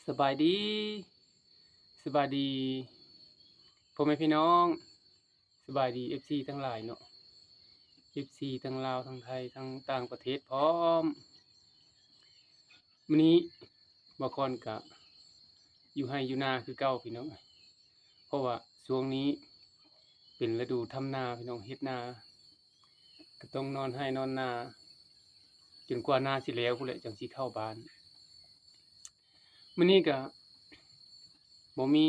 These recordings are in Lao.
ສະບາຍດີ ສະບາຍດີພໍ່ແມ່ພີ່ນ້ອງ ສະບາຍດີເອັຟຊີທັງຫຼາຍເນາະ ເອັຟຊີທັງລາວ ທັງໄທ ທັງຕ່າງປະເທດພ້ອມ. ມື້ນີ້ບ່າວຄອນກະຢູ່ໄຮ່ຢູ່ນາຄືເກົ່າພີ່ນ້ອງ ເພາະວ່າຊ່ວງນີ້ເປັນລະດູທຳນາພີ່ນ້ອງ ເຮັດນາ ກໍຕ້ອງນອນໄຮ່ນອນນາ ຈົນກວ່ານາຊິແລ້ວພຸ້ນແຫຼະ ຈັ່ງຊິເຂົ້າບ້ານ. ມື້ນີ້ກະບໍ່ມີ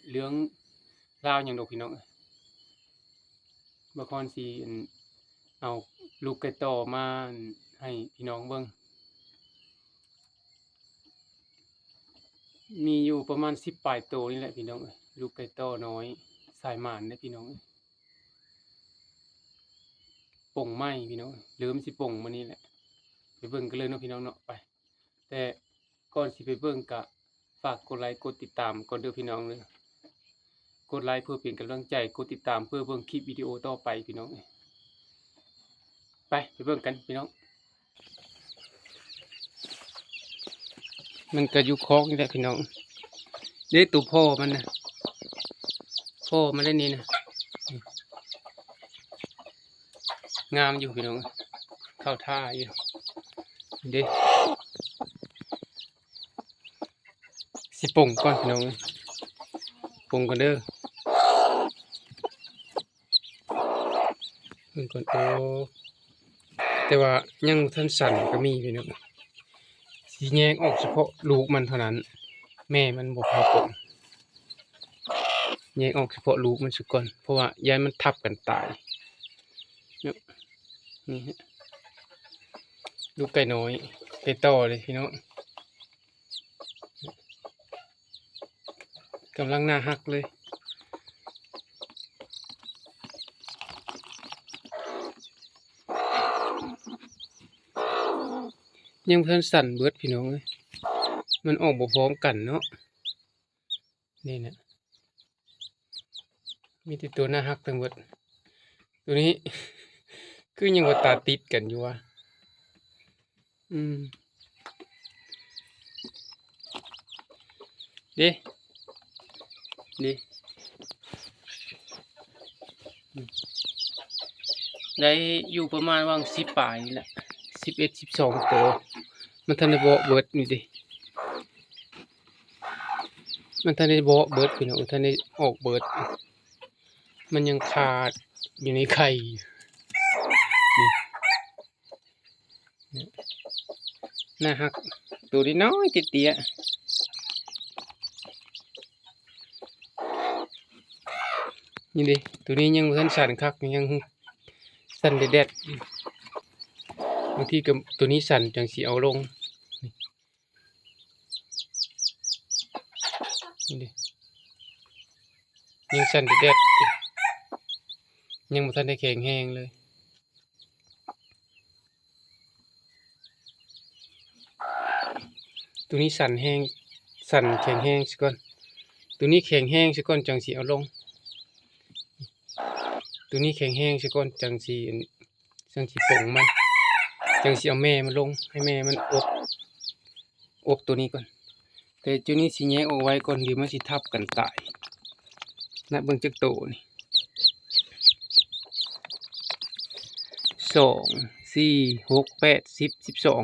ເລື່ອງລາວຫຍັງດອກພີ່ນ້ອງເອີຍ ບ່າວຄອນຊິ ອັນ ເອົາລູກໄກ່ຕໍ່ມາ ອັນ ໃຫ້ພີ່ນ້ອງເບິ່ງ ມີຢູ່ປະມານສິບປາຍໂຕນີ້ແຫຼະພີ່ນ້ອງເອີຍ ລູກໄກ່ຕໍ່ນ້ອຍ ສາຍໝານເດ້ພີ່ນ້ອງເອີຍ. ປົ່ງໃໝ່ພີ່ນ້ອງ ເລີ່ມຊິປົ່ງມື້ນີ້ແຫຼະ ໄປເບິ່ງກັນເລີຍເນາະພີ່ນ້ອງເນາະ ໄປ. ແຕ່ກ່ອນຊິໄປເບິ່ງກະຝາກກົດໄລກົດຕິດຕາມກ່ອນເດີພີ່ນ້ອງເດີ ກົດໄລເພື່ອເປັນກຳລັງໃຈ ກົດຕິດຕາມເພື່ອເບິ່ງຄລິບວິດີໂອຕໍ່ໄປພີ່ນ້ອງເອີຍ. ໄປ ໄປເບິ່ງກັນພີ່ນ້ອງ ມັນກະຢູ່ຄອກນີ້ແຫຼະພີ່ນ້ອງ ເດ້ ໂຕພໍ່ມັນນະ ພໍ່ມັນແຫຼະນີ້ນະ ງາມຢູ່ພີ່ນ້ອງ ເຂົ້າທ່າຢູ່ເດ້. ຊິປົ່ງກ່ອນພີ່ນ້ອງເອີຍ ປົ່ງກ່ອນເດີ ເບິ່ງກ່ອນ ໂອ້ ແຕ່ວ່າຍັງບໍ່ທັນສັ່ນກໍມີພີ່ນ້ອງ ຊິແຍກອອກສະເພາະລູກມັນເທົ່ານັ້ນ ແມ່ມັນບໍ່ພາປົ່ງ ແຍກອອກສະເພາະລູກມັນຊະກ່ອນ ເພາະວ່າຢ້ານມັນທັບກັນຕາຍເນາະ. ນີ້ ລູກໄກ່ນ້ອຍ ໄກ່ຕໍ່ເດ້ພີ່ນ້ອງ ກຳລັງໜ້າຮັກເລີຍ ຍັງບໍ່ທັນສັ່ນເບິດພີ່ນ້ອງເອີຍ ມັນອອກບໍ່ພ້ອມກັນເນາະ. ນີ້ນະ ມີແຕ່ຕົວໜ້າຮັກທັງເບິດ ຕົວນີ້ຄືຍັງວ່າຕາຕິດກັນຢູ່ວະ ອືມ ເດ້ ເດ້ ອືມ ໄດ້ຢູ່ປະມານຫວ່າງສິບປາຍນີ້ແຫຼະ ສິບເອັດ ສິບສອງໂຕ ມັນທັນໄດ້ເບາະເບິດນີ້ເດ້ ມັນທັນໄດ້ເບາະເບິດພີ່ນ້ອງ ທັນໄດ້ອອກເບິດ ມັນຍັງຄາຢູ່ໃນໄຂ່ ນີ້ ນີ້ ໜ້າຮັກ ໂຕນ້ອຍໆ ເຕ້ຍໆ ນີ້ເດ້ ໂຕນີ້ຍັງບໍ່ທັນສັ່ນຄັກ ຍັງສັ່ນແດດໆ ບາງທີກໍໂຕນີ້ສັ່ນຈັ່ງຊິເອົາລົງ ນີ້ເດ້ ຍັງສັ່ນແດດໆ ຍັງບໍ່ທັນໄດ້ແຂງແຮງເລີຍ. ໂຕນີ້ສັ່ນແຮງ ສັ່ນແຂງແຮງຊະກ່ອນ ໂຕນີ້ແຂງແຮງຊະກ່ອນ ຈັ່ງຊິເອົາລົງ ໂຕນີ້ແຂງແຮງຊະກ່ອນ ຈັ່ງຊິ ຈັ່ງຊິປົງມັນ ຈັ່ງຊິເອົາແມ່ມັນລົງ ໃຫ້ແມ່ມັນອົບ ອົບໂຕນີ້ກ່ອນ ແຕ່ຈຸນີ້ຊິແຍກອອກໄວ້ກ່ອນ ດຽວມັນຊິທັບກັນຕາຍ ນັບເບິ່ງຈັກໂຕນີ້ ສອງ ສີ່ ຫົກ ແປດ ສິບ ສິບສອງ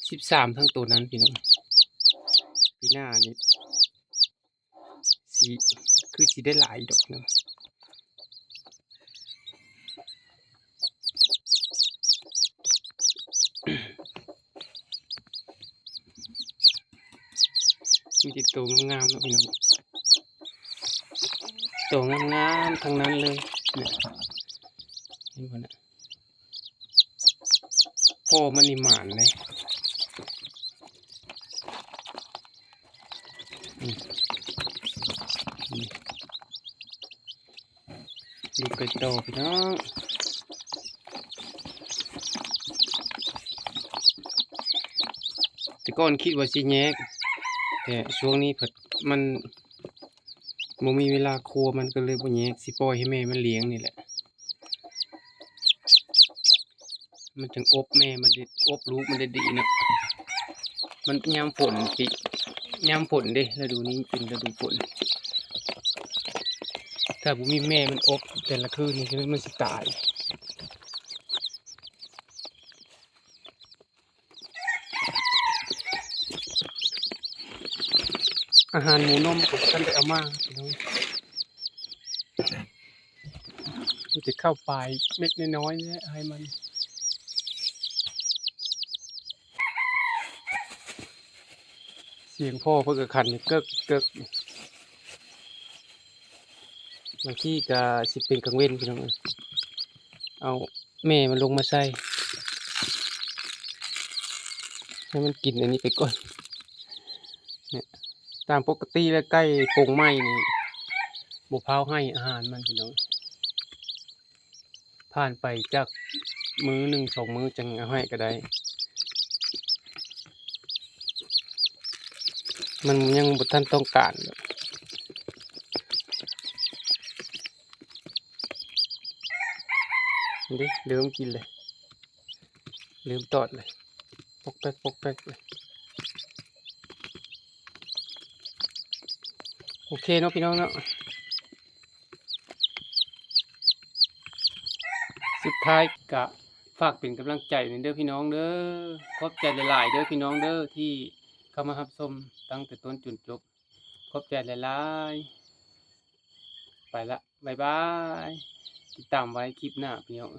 ສິບສາມ ທັງໂຕນັ້ນພີ່ນ້ອງ ປີໜ້ານີ້ ຊິ ຄືຊິໄດ້ຫຼາຍດອກເນາະ ມີແຕ່ໂຕງາມໆ ເນາະພີ່ນ້ອງ ໂຕງາມໆ ທັງນັ້ນເລີຍ ເຫັນບໍ່ນະ? ພໍ່ມັນນີ້ໝານເດ້ ອືມ ນີ້ ລູກໄກ່ຕໍ່ພີ່ນ້ອງ ແຕ່ກ່ອນຄິດວ່າຊິແຍກ ແຕ່ຊ່ວງນີ້ພັດມັນ ບໍ່ມີເວລາຄົວ ມັນກໍເລີຍບໍ່ແຍກ ຊິປ່ອຍໃຫ້ແມ່ມັນລ້ຽງນີ້ແຫຼະ ມັນຈັ່ງອົບແມ່ມັນໄດ້ ອົບລູກມັນໄດ້ດີເນາະ ມັນຍາມຝົນຊິ ຍາມຝົນເດ້ ລະດູນີ້ເປັນລະດູຝົນ ຖ້າບໍ່ມີແມ່ມັນອົບແຕ່ລະຄືນນີ້ ມັນຊິຕາຍ. ອາຫານໝູນົມກໍບໍ່ທັນໄດ້ເອົາມາພີ່ນ້ອງ ມີແຕ່ເຂົ້າປາຍເມັດນ້ອຍໆ ໃຫ້ມັນ. ສຽງພໍ່ເພິ່ນກໍຂັນຢູ່ເກີກໆ ບາງທີກໍຊິເປັນກາງເວັນພີ່ນ້ອງເອີຍ ເອົາ ແມ່ມັນລົງມາໃສ່ ໃຫ້ມັນກິນອັນນີ້ໄປກ່ອນ. ເນຍ ຕາມປົກກະຕິແລ້ວ ໄກ່ກົງໃໝ່ນີ້ບໍ່ພາວໃຫ້ອາຫານມັນພີ່ນ້ອງ ຜ່ານໄປຈັກມື້ໜຶ່ງສອງມື້ຈັ່ງເອົາໃຫ້ກໍໄດ້ ມັນຍັງບໍ່ທັນຕ້ອງການ. ເດ້ ເລີ່ມກິນເລີຍ ເລີ່ມຕອດເລີຍ ປົກແປັກ ປົກແປັກເລີຍ. ໂອເຄເນາະພີ່ນ້ອງເນາະ ສຸດທ້າຍກະຝາກເປັນກຳລັງໃຈແດ່ເດີພີ່ນ້ອງເດີ ຂອບໃຈຫຼາຍໆເດີພີ່ນ້ອງເດີ ທີ່ເຂົ້າມາຮັບຊົມຕັ້ງແຕ່ຕົ້ນຈົນຈົບ ຂອບໃຈຫຼາຍໆ ໄປລະ ບາຍບາຍ ຕິດຕາມໄວ້ຄລິບໜ້າພີ່ນ້ອງ.